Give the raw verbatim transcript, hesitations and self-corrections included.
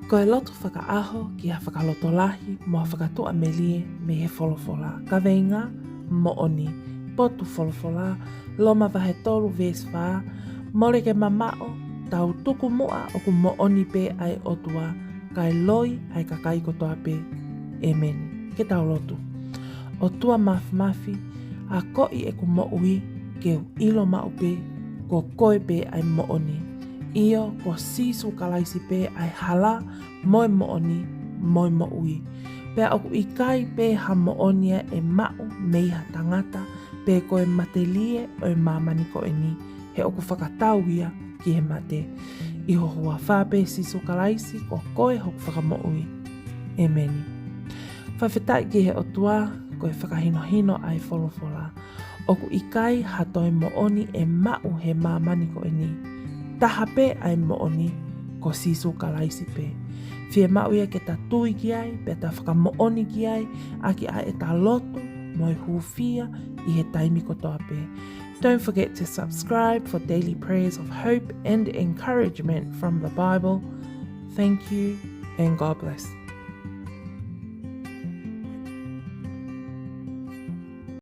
Ko e lotu fakaʻaho ki ha fakalotolahi mo ha fakatuʻamelie mei he folofola. Kaveinga: moʻoni. Potu folofola: Loma vahe tolu veesi fā: Mole ke mamaʻo, tau tuku muʻa ʻoku moʻoni pē ʻa e ʻOtua, kae loi ʻa e kakai kotoa pē. ʻĒmeni. Ke tau lotu. ʻOtua Māfimafi, akoʻi ʻeku moʻui ke u ʻilo maʻu pē ko koe pē ʻa e moʻoni. ʻIo, ko Sīsū Kalaisi pē ʻa e hala mo e moʻoni mo e moʻui. Pea ʻoku ʻikai pē ha moʻoni ia ʻe maʻu mei ha tangata pe ko e matelie ʻo e māmani ko eni, he ʻoku fakatau ia ki he mate. ʻI ho huafa pē, Sīsū Kalaisi, ko koe hoku Fakamoʻui. ʻĒmeni. Fakafetaʻi ki he ʻOtua, ko e fakahinohino ʻa e folofola. ʻOku ʻikai ha toe moʻoni ʻe maʻu he māmani ko eni. Taha pē ʻa e moʻoni, ko Sīsū Kalaisi pē. Fiemaʻu ia ke ta tui ki ai, pea ta fakamoʻoni ki ai, ʻaki ʻa ʻeta lotu mo e hūfia ʻi he taimi kotoa pē. Don't forget to subscribe for daily prayers of hope and encouragement from the Bible. Thank you and God bless.